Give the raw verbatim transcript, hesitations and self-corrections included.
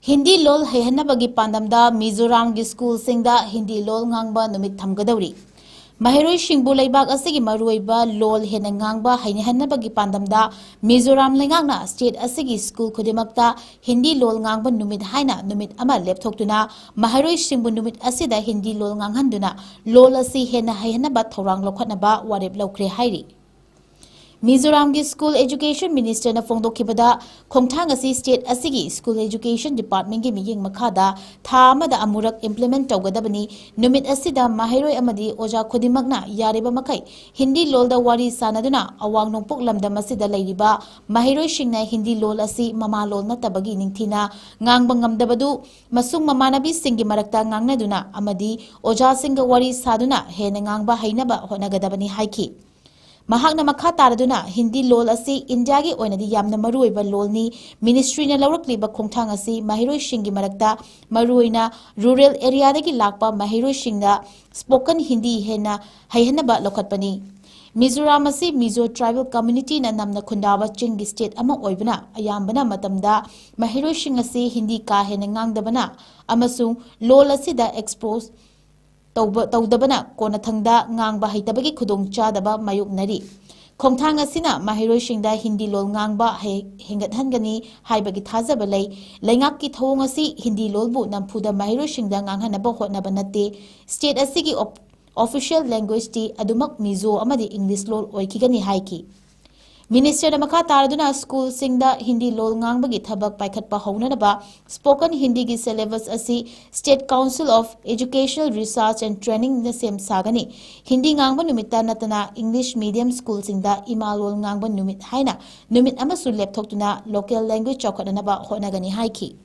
ꯍꯤꯟꯗꯤ ꯂꯣꯜ ꯍꯩꯍꯟꯅꯕꯒꯤ ꯄꯥꯟꯗꯝꯗ ꯃꯤꯖꯣꯔꯥꯝꯒꯤ ꯁ꯭ꯀꯨꯜꯁꯤꯡꯗ ꯍꯤꯟꯗꯤ ꯂꯣꯜ ꯉꯥꯡꯕ ꯅꯨꯃꯤꯠ ꯊꯝꯒꯗꯧꯔꯤ꯫ ꯃꯍꯩꯔꯣꯏꯁꯤꯡꯕꯨ ꯂꯩꯕꯥꯛ ꯑꯁꯤꯒꯤ ꯃꯔꯨꯑꯣꯏꯕ ꯂꯣꯜ ꯍꯦꯟꯅ ꯉꯥꯡꯕ ꯍꯩꯅꯍꯟꯅꯕꯒꯤ ꯄꯥꯟꯗꯝꯗ ꯃꯤꯖꯣꯔꯥꯝ ꯂꯩꯉꯥꯛꯅ ꯁ꯭ꯇꯦꯠ ꯑꯁꯤꯒꯤ ꯁ꯭ꯀꯨꯜ ꯈꯨꯗꯤꯡꯃꯛꯇ ꯍꯤꯟꯗꯤ ꯂꯣꯜ ꯉꯥꯡꯕ ꯅꯨꯃꯤꯠ ꯍꯥꯏꯅ ꯅꯨꯃꯤꯠ ꯑꯃ ꯂꯦꯞꯊꯣꯛꯇꯨꯅ ꯃꯍꯩꯔꯣꯏꯁꯤꯡꯕꯨ ꯅꯨꯃꯤꯠ ꯑꯁꯤꯗ ꯍꯤꯟꯗꯤ ꯂꯣꯜ ꯉꯥꯡꯍꯟꯗꯨꯅ ꯂꯣꯜ ꯑꯁꯤ ꯍꯦꯟꯅ ꯍꯩꯍꯟꯅꯕ ꯊꯧꯔꯥꯡ ꯂꯧꯈꯠꯅꯕ ꯋꯥꯔꯦꯞ ꯂꯧꯈ꯭ꯔꯦ ꯍꯥꯏꯔꯤ꯫ ꯃꯤꯖꯣꯔꯥꯝꯒꯤ ꯁ꯭ꯀꯨꯜ ꯑꯦꯖꯨꯀꯦꯁꯟ ꯃꯤꯅꯤꯁꯇꯔꯅ ꯐꯣꯡꯗꯣꯛꯈꯤꯕꯗ, ꯈꯣꯡꯊꯥꯡ ꯑꯁꯤ ꯁ꯭ꯇꯦꯠ ꯑꯁꯤꯒꯤ ꯁ꯭ꯀꯨꯜ ꯑꯦꯖꯨꯀꯦꯁꯟ ꯗꯤꯄꯥꯔꯠꯃꯦꯟꯒꯤ ꯃꯤꯠꯌꯦꯡ ꯃꯈꯥꯗ ꯊꯥ ꯑꯃꯗ ꯑꯃꯨꯔꯛ ꯏꯝꯄ꯭ꯂꯤꯃꯦꯟ ꯇꯧꯒꯗꯕꯅꯤ꯫ ꯅꯨꯃꯤꯠ ꯑꯁꯤꯗ ꯃꯍꯩꯔꯣꯏ ꯑꯃꯗꯤ ꯑꯣꯖꯥ ꯈꯨꯗꯤꯡꯃꯛꯅ ꯌꯥꯔꯤꯕ ꯃꯈꯩ ꯍꯤꯟꯗꯤ ꯂꯣꯜꯗ ꯋꯥꯔꯤ ꯁꯥꯅꯗꯨꯅ ꯑꯋꯥꯡ ꯅꯣꯡꯄꯣꯛ ꯂꯝꯗꯝ ꯑꯁꯤꯗ ꯂꯩꯔꯤꯕ ꯃꯍꯩꯔꯣꯏꯁꯤꯡꯅ ꯍꯤꯟꯗꯤ ꯂꯣꯜ ꯑꯁꯤ ꯃꯃꯥ ꯂꯣꯜ ꯅꯠꯇꯕꯒꯤ ꯅꯤꯡꯊꯤꯅ ꯉꯥꯡꯕ ꯉꯝꯗꯕꯗꯨ ꯃꯁꯨꯡ ꯃꯃꯥꯟꯅꯕꯤꯁꯤꯡꯒꯤ ꯃꯔꯛꯇ ꯉꯥꯡꯅꯗꯨꯅ ꯑꯃꯗꯤ ꯑꯣꯖꯥꯁꯤꯡꯒ ꯋꯥꯔꯤ ꯁꯥꯗꯨꯅ ꯍꯦꯟꯅ ꯉꯥꯡꯕ ꯍꯩꯅꯕ ꯍꯣꯠꯅꯒꯗꯕꯅꯤ ꯍꯥꯏꯈꯤ꯫ ꯃꯍꯥꯛꯅ ꯃꯈꯥ ꯇꯥꯔꯗꯨꯅ, ꯍꯤꯟꯗꯤ ꯂꯣꯜ ꯑꯁꯤ ꯏꯟꯗꯤꯌꯥꯒꯤ ꯑꯣꯏꯅꯗꯤ ꯌꯥꯝꯅ ꯃꯔꯨꯑꯣꯏꯕ ꯂꯣꯜꯅꯤ꯫ ꯃꯤꯅꯤꯁꯇ꯭ꯔꯤꯅ ꯂꯧꯔꯛꯂꯤꯕ ꯈꯣꯡꯊꯥꯡ ꯑꯁꯤ ꯃꯍꯩꯔꯣꯏꯁꯤꯡꯒꯤ ꯃꯔꯛꯇ, ꯃꯔꯨꯑꯣꯏꯅ ꯔꯨꯔꯦꯜ ꯑꯦꯔꯤꯌꯥꯗꯒꯤ ꯂꯥꯛꯄ ꯃꯍꯩꯔꯣꯏꯁꯤꯡꯗ ꯁ꯭ꯄꯣꯀꯟ ꯍꯤꯟꯗꯤ ꯍꯦꯟꯅ ꯍꯩꯍꯟꯅꯕ ꯂꯧꯈꯠꯄꯅꯤ꯫ ꯃꯤꯖꯣꯔꯥꯝ ꯑꯁꯤ ꯃꯤꯖꯣ ꯇ꯭ꯔꯥꯏꯕꯦꯜ ꯀꯝꯃ꯭ꯌꯨꯅꯤꯇꯤꯅ ꯅꯝꯅ ꯈꯨꯟꯗꯥꯕ ꯆꯤꯡꯒꯤ ꯁ꯭ꯇꯦꯠ ꯑꯃ ꯑꯣꯏꯕꯅ, ꯑꯌꯥꯝꯕꯅ ꯃꯇꯝꯗ ꯃꯍꯩꯔꯣꯏꯁꯤꯡ ꯑꯁꯤ ꯍꯤꯟꯗꯤ ꯀꯥ ꯍꯦꯟꯅ ꯉꯥꯡꯗꯕꯅ ꯑꯃꯁꯨꯡ ꯂꯣꯜ ꯑꯁꯤꯗ ꯑꯦꯛꯁꯄꯣꯖ ꯇꯧꯕ, ꯇꯧꯗꯕꯅ ꯀꯣꯟꯅꯊꯪꯗ ꯉꯥꯡꯕ ꯍꯩꯇꯕꯒꯤ ꯈꯨꯗꯣꯡꯆꯥꯗꯕ ꯃꯥꯌꯣꯛꯅꯔꯤ꯫ ꯈꯣꯡꯊꯥꯡ ꯑꯁꯤꯅ ꯃꯍꯩꯔꯣꯏꯁꯤꯡꯗ ꯍꯤꯟꯗꯤ ꯂꯣꯜ ꯉꯥꯡꯕ ꯍꯩ-, ꯍꯦꯟꯒꯠꯍꯟꯒꯅꯤ ꯍꯥꯏꯕꯒꯤ ꯊꯥꯖꯕ ꯂꯩ꯫ ꯂꯩꯉꯥꯛꯀꯤ ꯊꯧꯑꯣꯡ ꯑꯁꯤ ꯍꯤꯟꯗꯤ ꯂꯣꯜꯕꯨ ꯅꯝꯐꯨꯗ ꯃꯍꯩꯔꯣꯏꯁꯤꯡꯗ ꯉꯥꯡꯍꯟꯅꯕ ꯍꯣꯠꯅꯕ ꯅꯠꯇꯦ꯫ ꯁ꯭ꯇꯦꯠ ꯑꯁꯤꯒꯤ ꯑꯣꯞ-, ꯑꯣꯐꯤꯁꯤꯌꯦꯜ ꯂꯦꯡꯒ꯭ꯋꯦꯖꯇꯤ ꯑꯗꯨꯃꯛ ꯃꯤꯖꯣ ꯑꯃꯗꯤ ꯏꯪꯂꯤꯁ ꯂꯣꯜ ꯑꯣꯏꯈꯤꯒꯅꯤ ꯍꯥꯏꯈꯤ꯫ ꯃꯤꯅꯤꯁꯇꯔꯅ ꯃꯈꯥ ꯇꯥꯔꯗꯨꯅ ꯁ꯭ꯀꯨꯜꯁꯤꯡꯗ ꯍꯤꯟꯗꯤ ꯂꯣꯜ ꯉꯥꯡꯕꯒꯤ ꯊꯕꯛ ꯄꯥꯏꯈꯠꯄ ꯍꯧꯅꯅꯕ ꯁ꯭ꯄꯣꯀꯟ ꯍꯤꯟꯗꯤꯒꯤ ꯁꯦꯂꯦꯕꯁ ꯑꯁꯤ State Council of Educational Research and Trainingꯅ ꯁꯦꯝ ꯁꯥꯒꯅꯤ꯫ ꯍꯤꯟꯗꯤ ꯉꯥꯡꯕ ꯅꯨꯃꯤꯠꯇ ꯅꯠꯇꯅ ꯏꯪꯂꯤꯁ ꯃꯤꯗꯤꯌꯝ ꯁ꯭ꯀꯨꯜꯁꯤꯡꯗ ꯏꯃꯥ ꯂꯣꯜ ꯉꯥꯡꯕ ꯅꯨꯃꯤꯠ ꯍꯥꯏꯅ ꯅꯨꯃꯤꯠ ꯑꯃꯁꯨ ꯂꯦꯞꯊꯣꯛꯇꯨꯅ ꯂꯣꯀꯦꯜ ꯂꯦꯡꯒ꯭ꯋꯦꯖ ꯆꯥꯎꯈꯠꯅꯅꯕ ꯍꯣꯠꯅꯒꯅꯤ ꯍꯥꯏꯈꯤ꯫